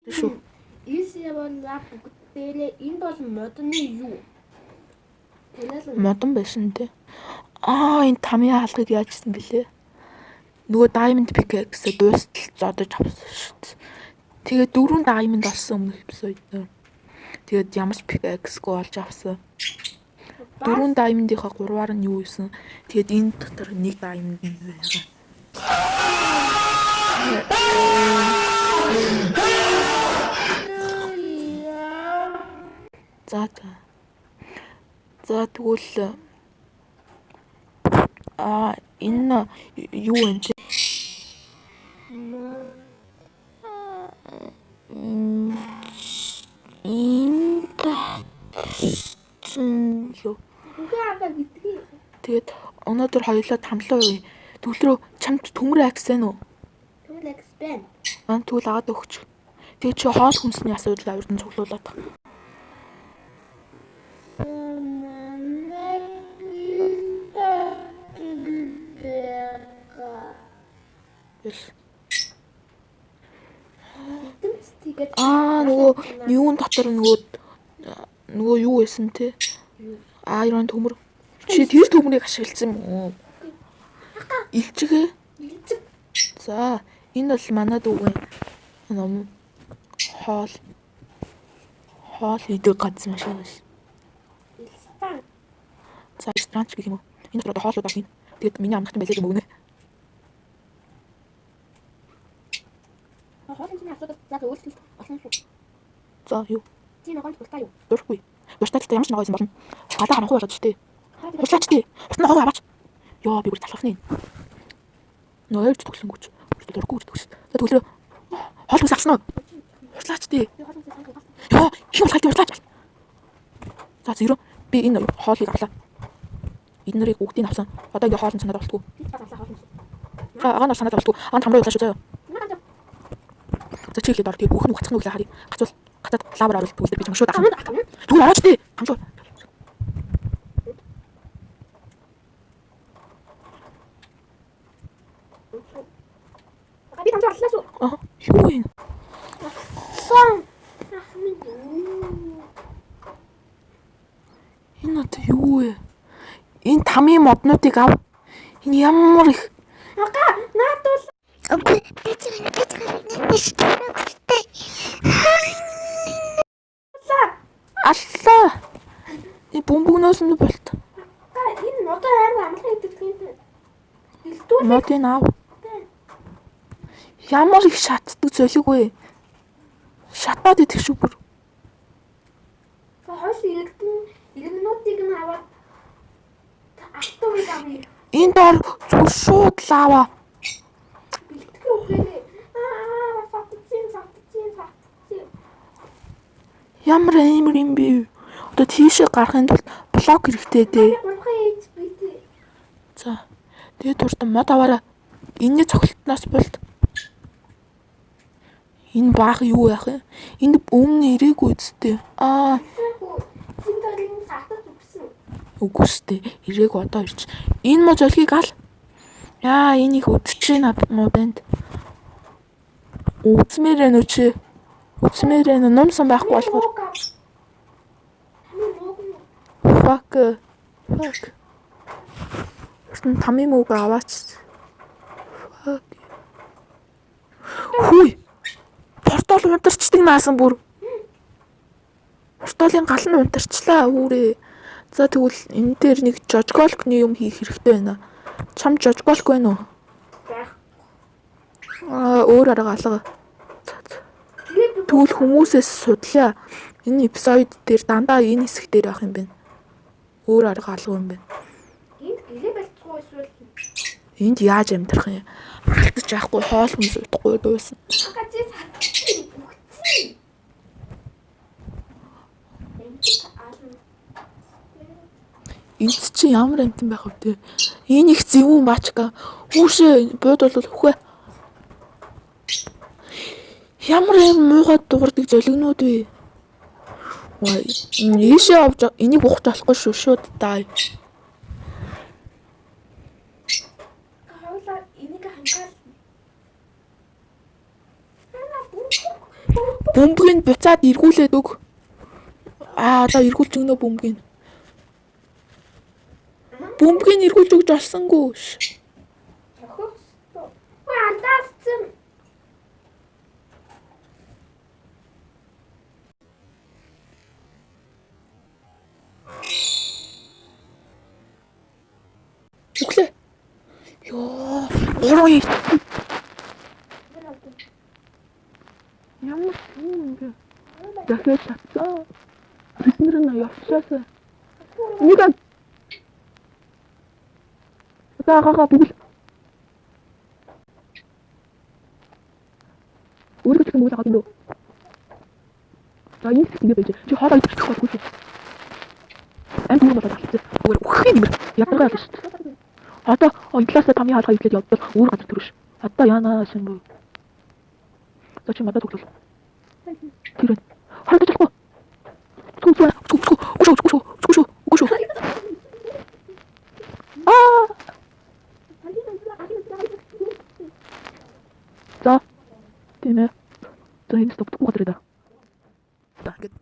Шүү. Ис явуулаа бүгдээрээ энэ бол модны юу? Таниал Модон байсан те. Аа, энэ тамийн хаалгыг яажсэн бэлээ? Нөгөө Diamond Pickaxe дуустал зодож авсан шүү дээ. Тэгээд 4 Diamond олсон өмнөх эпизод дээр. Тэгээд ямар ч pickaxe-гүй олж авсан. 4 Diamond-ийнхаа 3-аар нь юу исэн. Тэгээд энэ дотор 1 Diamond нь байгаа. За за. За тэгвэл аа, энэ юу вэ те? Энэ юу? Үгүй аваа гэдгийг. Тэгээд өнөөдөр хоёулаа тамлуу юу? Төвлөрөө чамд төмөр акс байна уу? Тэгвэл expand. Аа, тэгвэл агаад өгч. Тэгээд чи хоол хүнсний асуудал авирдан цуглуулад. Ил. Тэгээд Аа, нөгөө юун дотор нөгөө юу байсан те? Iron төмөр. Чи тэр төмрийг ашигласан юм уу? Илчгээ. Илчиг. За, энэ бол манай дүүгийн ном хоол хоол хийдэг газар машин биш. Илстан. За, ресторан ч гэх юм уу. Энэ дотор одоо хоолууд орно. Тэгээд миний амрахтан байлаа юм өгнө. Хоол хэмжээний асуудал за өөрчлөлт олон шүү. За, юу? Чи ногоон дуртай юу? Дургүй. Дуртай гэхдээ ямар ч ногоо байсан болно. Гадаа харанхуй болоод штэ. Хурлаач тий. Усны ногоо аваач. Йоо, би бүр залхах нэ. Нөө ойрч төгсөнгүүч. Дургүй гэж төгс. За, тэгвэл хоол хүнс авсан уу? Хурлаач тий. Би хоол хүнсээ санах. Йоо, хин болох хурлаач. За, зөрөө би энэ хоолыг авлаа. Эд нарыг бүгдийг авсан. Одоо ингээ хоол нь санаад болтгоо. Би бас авлаа хоол хүнс. За, агаа нар санаад болтгоо. Агаа тамруу явлаа шүү заяа. Манай гам. За, чи хэлээд ор. Тэгээ бүх нь угцах нь өглөө харъя. Гацуул гацаад лавар оруулах тэгвэл би чам шууд Гам авах. гам. Тэгвэл орооч тий. Хамлуу. Би тамж авлаа шүү. Аа, юу юм? Сон. Ах минь юу? Энэ одоо юу вэ? Энэ тамийн моднуудыг ав. Энэ ямар их Ага, наад бол Үгүй би ч би ч нэг шүү. аллаа. Энэ бөмбөгнөөс нь болт. ага, энэ модон амар амархан идэх юм. Илдүүл. Модыг ав. Ямар их шатдаг зөлиг вэ? Шатаад идэх шүү бүр. Хойл иргэдэн иргэнүүдийг нь аваад алтан үе авъя. Энэ доор зүгээр шууд лава. Бэлтгэх үхээрээ. Аа, сатцин, сатцин, сатцин. Ямар амар юм бэ? Одоо тийшээ гарахын тулд блок хэрэгтэй дээ. Гурван ээж би тий. За. Тэгээд туртан мод аваараа. Энэний цогцолтноос болт. Энэ баах юу яах юм? Энд өмнө ирээгүй үсттэй. Аа, Зин төрлийн сатаж өгсөн. үгүй штэ. Ирээгүй одоо ирч. Энэ мод зөлгийг ал. Яа, энэ их үдчихэж байна мó банд. Үдсмээр байна уу чи? Үдсмээр байна уу? Нум сан байхгүй болохоор. Таны мууг нь Fuck. Fuck. Уртан тамийн мөг аваач. Fuck. Хүй. Портал унтарчдаг наасан бүр. Порталын гал нь унтарчлаа үүрээ. За, тэгвэл энэ дээр нэг жожголкны юм хийх хэрэгтэй байна. Чам жожголк байна уу? байх. Аа, өөр арга алга. Тэгээд би Тэгвэл хүмүүсээс судлаа. Энэ эпизод дээр дандаа энэ хэсэг дээр байх юм байна. Өөр арга алга юм байна. энд гэрээ болцгоо эсвэл Энд яаж амьдрах юм? Алтаж яахгүй, хоол хүнс удахгүй дуусна. ага чи сатцин үгцэн. Энд ална. Энд чи ямар амтан байх вэ те? Энэ их зэвүүн баачка. Хүүшээ бууд бол үхэ. Ямар юм муухай дуурдаг золигнууд вэ? Ой, ийшээ авч энийг ухаж болохгүй шүү шууд даа. Хойлоо энийг хангаал. Аа, бүү бүү. Бөмбөгийг буцаад эргүүлээд өг. Аа, одоо эргүүлж өгнө бөмбөгийг. Бөмбөгийг эргүүлж өгч олсонгүй. Тохиох. Ой, алдаалцсан. Өглөө. Йоо, гурван Ямар юм бэ? Дахиад татсан. Бид нар нь явчихаасаа. Нэг За гага бүгэл. Өөрөөр хэлбэл бүгэл агаад юм дөө. За энэ хэсэг ингэ байж. Чи хоолой идэх болгүй шүү. Ам дүүр болоод алцсан. Зүгээр үхэх юм. Ядаргаа л шүү дээ. Одоо энэ талаасаа тамийн хаалга идээд явбал өөр газар төрөш. Одоо яана шин бүү. За чи мадад хөглөл. Тэр харагдаж болохгүй. Үгүй үгүй үгүй үгүй үгүй үгүй үгүй. Аа. За. Тийм ээ. За энэ стопдгүй газар да. За ингээд.